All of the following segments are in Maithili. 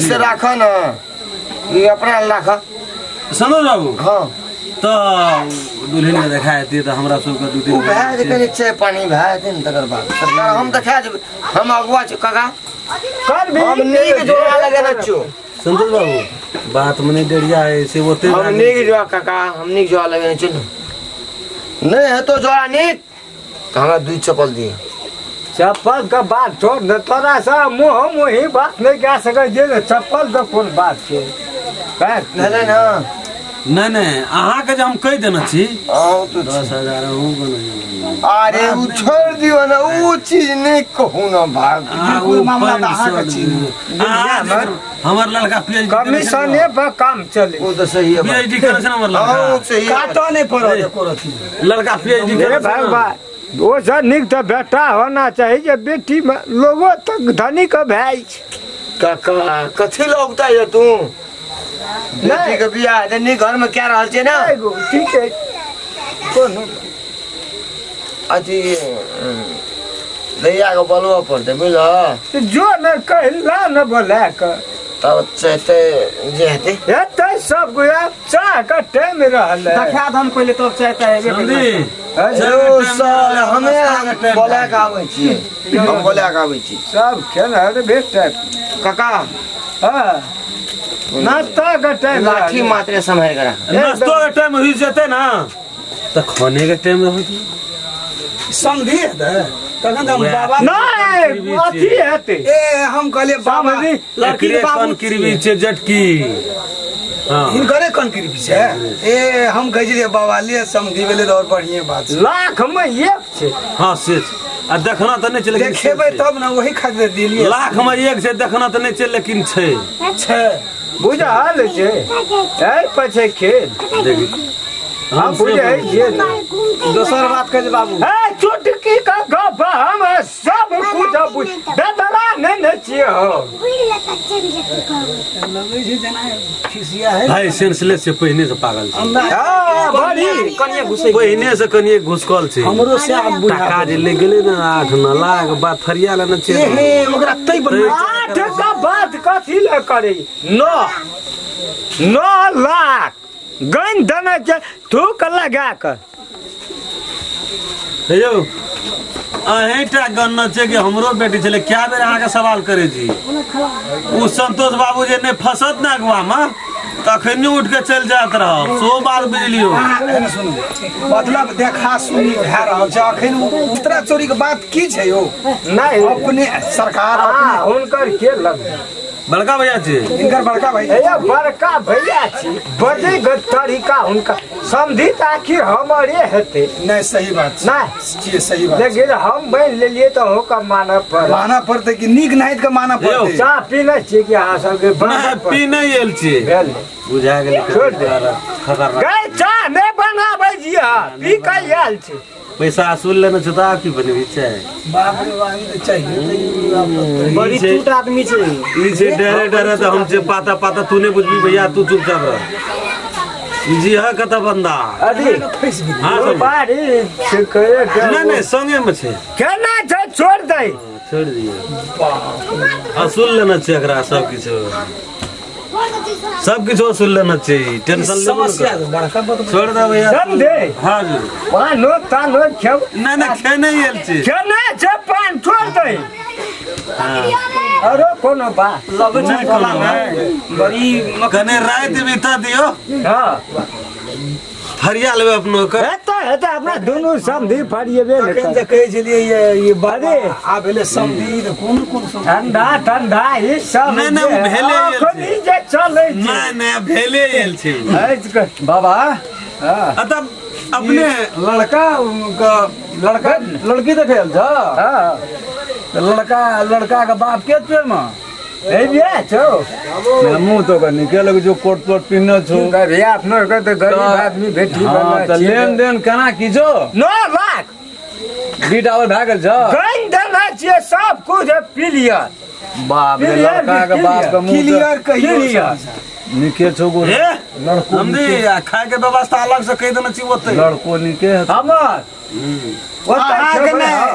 से राख न ई अपना राख संतोष बाबू। हां त दुल्हन के देखा हेती त हमरा सब के दू दिन भए जे कनि चाय पानी भए जेतै न तकर बाद सरकार हम देखा जेबै हम अगुआ छी काका कर भी हम नीक जोड़ा लगेने छियो। संतोष बाबू बात में नहीं डरिया है से ओते हम नीक जोड़ा काका हम नीक जोड़ा लगेने छियो नहीं हेतो जोड़ा नीक त हमरा दुई चप्पल दिए। चप्पल के बात छोड़ न तोरा से मुँह मुही बात नहीं कह सकै जे चप्पल के कोन बात छै भेलै न। नहीं नहीं अहाँ के जे हम कहि देने छी 10,000 अहूँ के। अरे उ छोड़ दियो न उ चीज नहीं कहू न भाग मामला त अहाँ के छी हमर लड़का पीएचडी कमीशने पर काम चले उ त सही है पीएचडी करे छै हमर लड़का हां सही है काटो नहीं पड़ो एको रथी लड़का पीएचडी करे भाई भाई वो से निक त बेटा होना चाहिए जे बेटी में लोगो तक धनी के भाई काका कथि लगता है तू बेटी के बियाह हेतै नीक घर में क्या रहल छै ना ठीक है कोनो अथी दैया के बोलबऽ पड़तै बुझल जो न कहला न बोला के तब चाहते जे हेतै हेतै सब गोया चाह के टाइम रहल देखा हम पहिले तब चाहता हेबे समझी सर हमे बोला के आबै छी हम बोला के आबै छी सब खेल हर भेटै काका। हां नाश्ता के टाइम लाठी मात्रे सम्हारि के राख नाश्तो के टाइम होई जेतै ना त खाने के टाइम होई समझी हेतै तखन हम बाबा नहीं अथी हेतै ए हम कहलिए बाबा लड़की के बाबू किरबी छै जटकी। हां हिनकरे कोन किरबी छै ए हम कहै छियै बाबा ले समझी भेलै त और बढ़िया बात छै लाख में एक छै। हां से आ देखना त नहीं छै लेकिन देखेबै तब ना वही खातिर दिलिए लाख में एक छै देखना त नहीं छै लेकिन छै छै बुझल छै ए पछे खेल देखी हम बुझै छियै दोसर बात कहै बाबू ए चुटकी का गप हम सब कुछ बुझ बेदरा नहीं ने छियै हो लगै छै जेना खिसिया है भाई सेंसलेस से पहिने से पागल छै। हां बड़ी कनिए घुसै पहिने से कनिए घुसकल छै हमरो से आब बुझा टका जे ले गेलै ने 8-9 लाख बात फरिया लेने छै हे ओकरा तै बन 8 का बात कथी ले करै 9 लाख गन देने छै थूक लगा के हेयौ अहेंटा गन्ना छै कि हमरो बेटी छलै क्या बेर अहाँके सवाल करै छी उ संतोष बाबू जे नहि फसत ने अगुआ में तखने उठ के चल जात रहब सो बात बुझलियो। सुनू मतलब देखा सुनी भए रहल छै अखन उतरा चोरी के बात की छै यौ नहीं अपने सरकार अपने हुनकर के लग बड़का भैया छी हिनकर बड़का भैया ए बड़का भैया छी बजै के तरीका हुनका समझी त आखिर हमरे हेतै नहीं सही बात नहीं जी सही बात लेकिन हम बन लेलिए त होका मानऽ पड़त मानऽ पड़तै कि नीक नाहित के मानऽ पड़तै चाह पीने छी कि अहाँ सबके पी नहीं आयल छी बुझा गेलै छोड़ दे खतरनाक गै चाह नहीं बनाबै छी अहाँ पी के आयल छी पैसा असूल लेने छै त आब की बनबी छै बाप रे बाप ई त चाहिए बड़ी टूट आदमी छै ई छै डरे डरे त हम जे पाता पाता तू नहीं बुझबी भैया तू चुपचाप रह ई जी है कत बंदा अरे हां बारी छै नहीं नहीं संगे में छै केना छै छोड़ दे छोड़ दिए असूल लेना छै एकरा सब किछु सब किछु असूल लेना चाहिए टेंशन ले समस्या बड़का बात छोड़ दे भैया समझे हां जी पानो तानो खेब नहीं नहीं खेने आयल छी केना छै पान छोड़ दे अरे कोनो बात लगै छै गला में बड़ी कने रात बीता दियो हां फरिया लेबै अपनो के हेतै हेतै अपना दुनू समधी फरियेबे ने अखन जे कहै छलियै ये अरे आ भेलै समधी त कोन कोन समधी ठंडा ठंडा ई सब नहीं नहीं उ भेले आयल छै जे चलै छै नहीं नहीं भेले आयल छै बाबा हां अतः अपने लड़का के लड़का लड़की देखे आयल छ। हां लड़का लड़का के बाप के छै में ए बिया छौ मुंह तो निकल जो कोट तोट पिन्ने छौ भैया अपनो के त गरीब आदमी बेटी हां त लेन देन केना की छौ 9 लाख बीट आवर भए गेल छौ गन देने छियै सब कुछ क्लियर बाप रे लड़का के बाप के मुंह क्लियर कहियो निके छौ गो लड़को समझी आ खाय के व्यवस्था अलग से कहि देने छी ओतै लड़को निके हमर ओतै के नहीं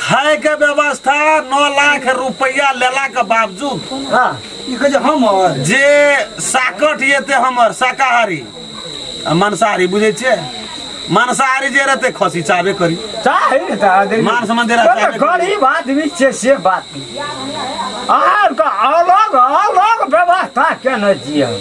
खाए के व्यवस्था 9 लाख रुपया लेला के बावजूद हां ई कहे हमर जे साकट येते हमर शाकाहारी मांसाहारी बुझै छियै मांसाहारी जे रहते खसी चाबे करी चाहे त मांस मंदिर चाबे गरीब आदमी छै से बात are का अलग अलग व्यवस्था केने छियै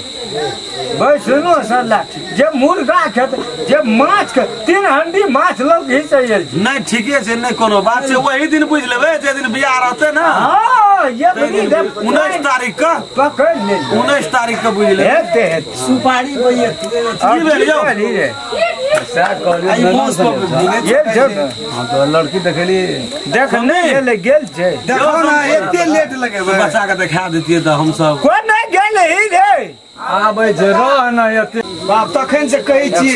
वैष्णो सल्ला जे मुर्गा खेत जे माछ के 3 हंडी माछ लोग घिचै नहीं ठीके छै नहीं कोनो बात छै वही दिन बुझ लेबै जे दिन बियाह रहते ना। हां ये बड़ी 19 तारीख का पकड़ ले 19 तारीख का बुझ ले हेते सुपारी बइए की भेल यौ आई बस पर ये हां तो लड़की देखली देखने ले गेल छै देखो ना एते लेट लगेबै बच्चा के देखा देतिए त हम सब कोन नहीं गेल ही रे आबै जे रह ना एते बाप तखन से कहै छी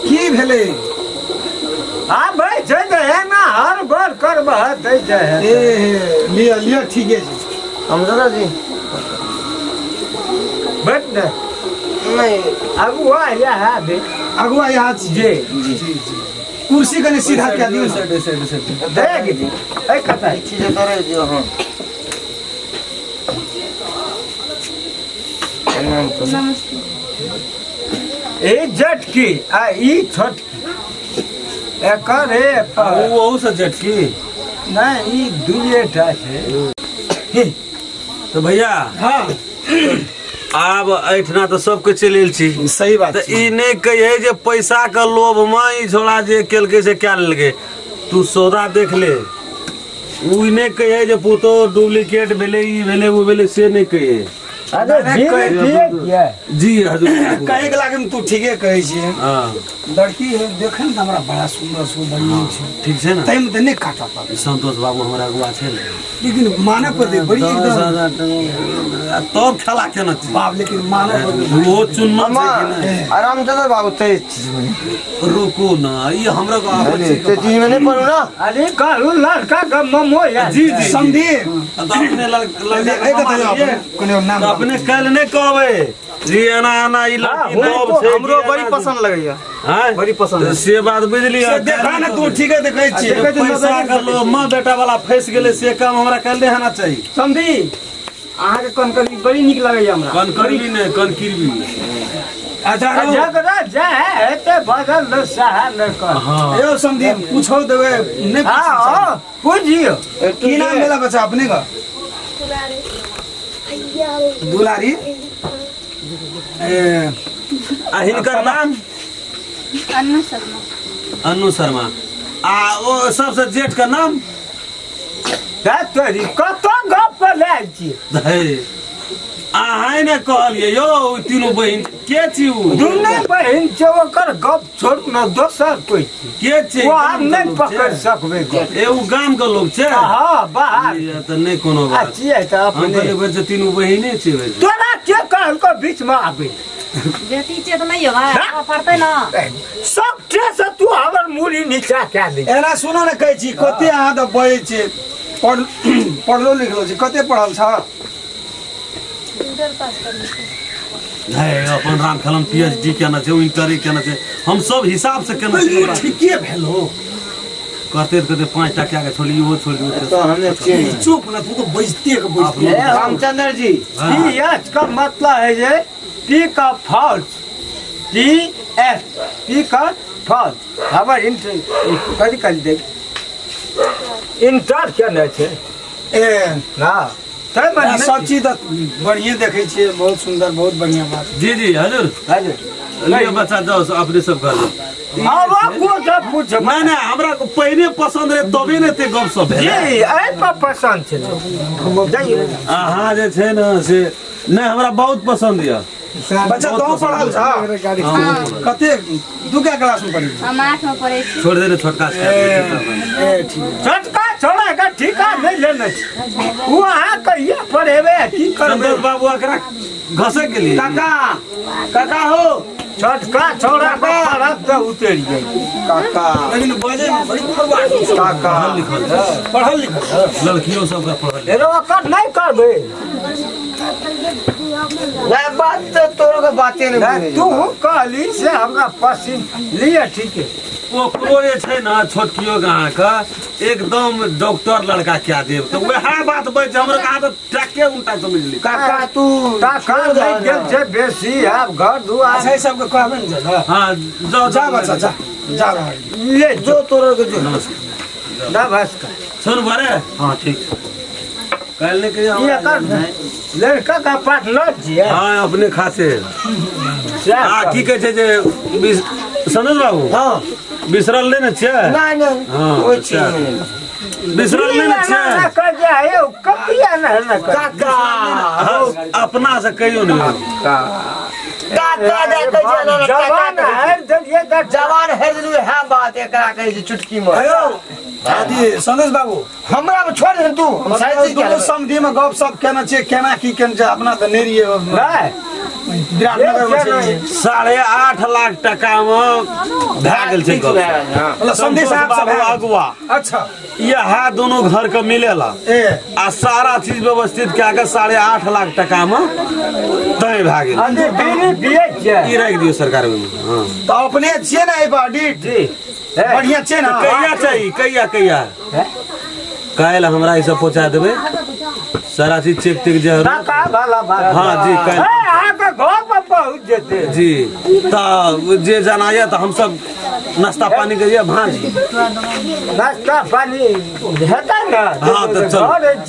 की भेलै आबै छै त एना हर बर करबह दै छै ए लिअ लिअ ठीके छै हम दादाजी बैठ ने नहीं अगुआ यहाँ दे अगुआ यहाँ जी जी जी कुर्सी कने सीधा कह दियो साइड साइड साइड देख जी ए कता चीज करे दियो। हां नमस्ते। ए जटकी आ ई छोटकी एकर ए ओ ओहू से जटकी नहीं ई दुइए टा छै। तो भैया हां आब एठना तो सबके चलि एल छी सही बात त ई नहीं कहिए जे पैसा के लोभ में ई छोड़ा जे केलकै से क्या लेलकै तू सौदा देख ले उ नहीं कहिए जे पुतो डुप्लीकेट भेलै ई भेलै ओ भेलै से नहीं कहिए। अरे जी जी हजूर कहे के लागे तू ठीके कहै छी। हां लड़की है देखे न हमरा बड़ा सुंदर सो बढ़िया छै ठीक छै ना तैम त नहीं काटा पाबे संतोष बाबू हमरा अगुआ छै ने लेकिन माने पर दे बड़ी एकदम तब खेला केना छी बाप लेकिन माने पर वो चुन्ना छै कि नहीं आराम से बाबू ते चीज में रुको ना ई हमरा को आबै छै ते चीज में नहीं पड़ू ना। अरे कहू लड़का के ममो यार जी जी समझी तो अपने लड़का ए कते कोने नाम अपने कल नहीं कहबै जी एना एना ई लड़की दब छै हमरो बड़ी पसंद लगैया। हां बड़ी पसंद से बात बुझलियै से देखा ना तू ठीके देखै छी पैसा के लोभ में बेटा वाला फंस गेलै से काम हमरा कल नहीं होना चाहिए। समझी अहाँ के कनकरी बड़ी नीक लगैया हमरा कनकरी नहीं कनकिरबी अच्छा झगड़ा जे हेते बदल न सह न कर। हां यो समझी पूछो देबै नहीं हां पूछियो की नाम भेला बच्चा अपने का दुलारी ए आ हिनकर नाम अन्नू शर्मा। अन्नू शर्मा आ ओ सबसे जेठ का नाम तोरी कत गप लै छी अहाँ ने कहलियै यौ तीनू बहिन के छी उ दुनू बहिन छै ओकर गप छोड़ न दोसर कोई छी के छै ओ हम नहीं पकड़ सकबै गप ए उ गाम के लोग छै। हां बाहर ई त नहीं कोनो बात छियै त हम अपने कहलियै से तीनू बहिने छै तोरा के कहलको बीच में आबै बेटी छै त नहीं हो भाई पड़तै ना सब से तू हमर मूड़ी नीचा कए दे। एना सुनो ने कहै छी कते अहाँ त बजै छी पढ़लो लिखलो छी कते पढ़ल छ इंटर पास करने छी। नहीं अपन राम खेलन पीएचडी केना छै इंटर केना छै हम सब हिसाब से केना छै ठीके भेलो करते करते 5 टाका के छोड़ी इहो छोड़ दियो तो हमने चुप ना तू तो बजते के बजते। रामचंद्र जी पी एच का मतलब है जे पी का फॉल्स पी एफ पी का फॉल्स हमर इंटर कथी कहली देख इंटर केने छै ए ना तै मने सब चीज त बढ़िया देखै छियै बहुत सुंदर बहुत बढ़िया बात। जी जी हजूर हजूर लियो बच्चा जाओ अपने सब घर आब को सब पूछ नहीं नहीं हमरा को पहिने पसंद रहे तबे ने ते गप सब भेल जी एहि पर पसंद छै जाइए अहाँ जे छै ने से नहीं हमरा बहुत पसंद यऽ बच्चा तो पढ़ल छ कते दू के क्लास में पढ़ी हम 8 में पढ़ै छी। छोड़ दे रे छोटका से ए ठीक छोटका छोड़ा के ठीका नहीं लेने छी उ अहाँ कहिया पढ़ेबै की करबै संतोष बाबू एकरा घसक गेली काका काका हो छोटका छोड़ा के पढ़त त उतरि जाइ काका लेकिन बजे में बड़ी फरवा काका लिखल पढ़ल लिखल लड़कियों सब का पढ़ल एरो ओकर नहीं करबै नहीं बात तो तोरो के बाते नहीं तू कहली से हमरा पसीन लिया ठीक है। ओकरो जे छै ना छोटकियो के अहाँके एकदम डॉक्टर लड़का क्या देब तो वएह बात बच हमरो कहाँ तो ट्रैके उल्टा समझ ली काका तू काका नहीं गेल छै बेसी आब घर दुआर अच्छा ई सबके कहबे ने जा। हां जाओ जा बच्चा जा जा ले जो तोरो के जो नमस्कार नमस्कार सुन बरे। हां ठीक कल ने कहियो लड़का का पार्टनर छियै। हां अपने खासे आ की कहै छै जे संतोष बाबू। हां बिसरल नहि ने छियै? नहीं नहीं कोई चीज नहीं बिसरल नहि ने छियै? ना कर जाए कपिया ना ना काका अपना से कहियो नहीं काका दे कहियो ना जवान हर देलिए त जवान हर देलिए। हां बात एकरा कहै छै चुटकी में हेलो दादी संतोष बाबू हमरा में छोड़ दे तू हम साइज दुनू समधी में गप सप केना छियै केना की केना छै अपना त नहि रहियै नहीं विराटनगर में छै। 8.5 लाख टका में भए गेल छै गप। मतलब समधी साहब सब अगुआ। अच्छा यह दोनों घर के मिलेला आ सारा चीज व्यवस्थित कए के 8.5 लाख टका में तय भए गेल। अरे बीड़ी पियै छियै ई राखि दियौ सरकार में। हां त अपने छियै ने एहि पर डीट जी बढ़िया छै ना। कहिया चाहिए कहिया कहिया काल्हि हमरा ई सब पहुंचा देबै सारा चीज चेक तेक जे काका भला बात। हां जी काल्हि अहाँ के घर पर पहुंच जेतै जी। त जे जाना त हम सब नाश्ता पानी के लिए भांज नाश्ता पानी हेतै ना। हां त चल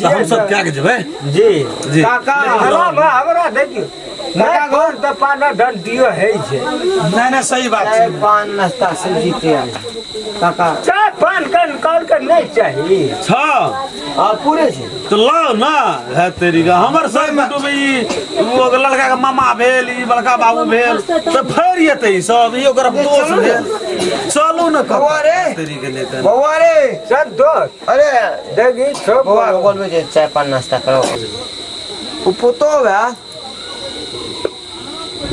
हम सब क्या के जेबै जी जी काका हमरा हमरा देखियौ काका घर त पाना डंटियो है छै। नहीं नहीं सही बात चाय पान नाश्ता सब जीते आए काका चाय पान कन कर के नहीं चाहिए छ आ पूरे छै तो लाओ ना है तेरी का हमर सब कुटुंब ई ओ लड़का के मामा भेल ई बड़का बाबू भेल त फेर येतै ई सब ई ओकर दोस्त भेल। चलू ना बौआ रे तेरी के लेते बौआ रे संतोष अरे देखी छो बौआ के बोलबे जे चाय पान नाश्ता करो उ पुतो भा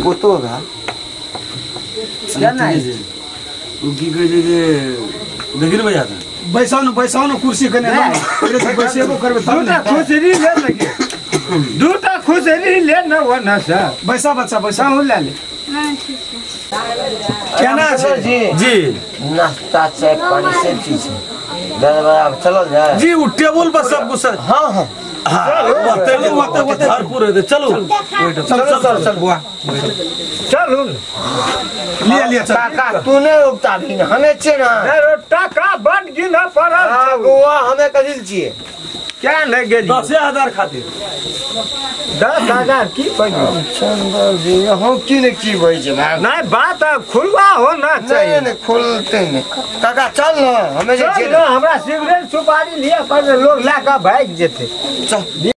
पुतो भा केना उ की कहै छै जे देखि ने भैया बैसाउ न बैसाउ न कुर्सी कने बैसेबो करबै तब दूटा खुसरी ले लगे दूटा खुसरी ले न वो न सर बैसा बच्चा बैसा ले ले केना छै जी जी नाश्ता चाय पानी सब चीज छै दरबार चलल जाए जी उ टेबुल पर सब कुछ। हां हां हां ओते भरपूर हेतै चलू चल चल चल बुआ चलू लिया लिया चल काका तू नहीं उगता भी हमें छे ना अरे टाका बड गिना पड़ल हां बुआ हमें कदिल छिए क्या नहीं गेली 10,000 खातिर 10,000 की पड़ी चंदर जी हम की ने की होई छै भाई नहीं बात खुलवा हो ना चाहिए नहीं नहीं खुलते नहीं काका चल ना हमें जे चल ना हमरा सिगरेट सुपारी लिया पर लोग ला के भाग जेते चल।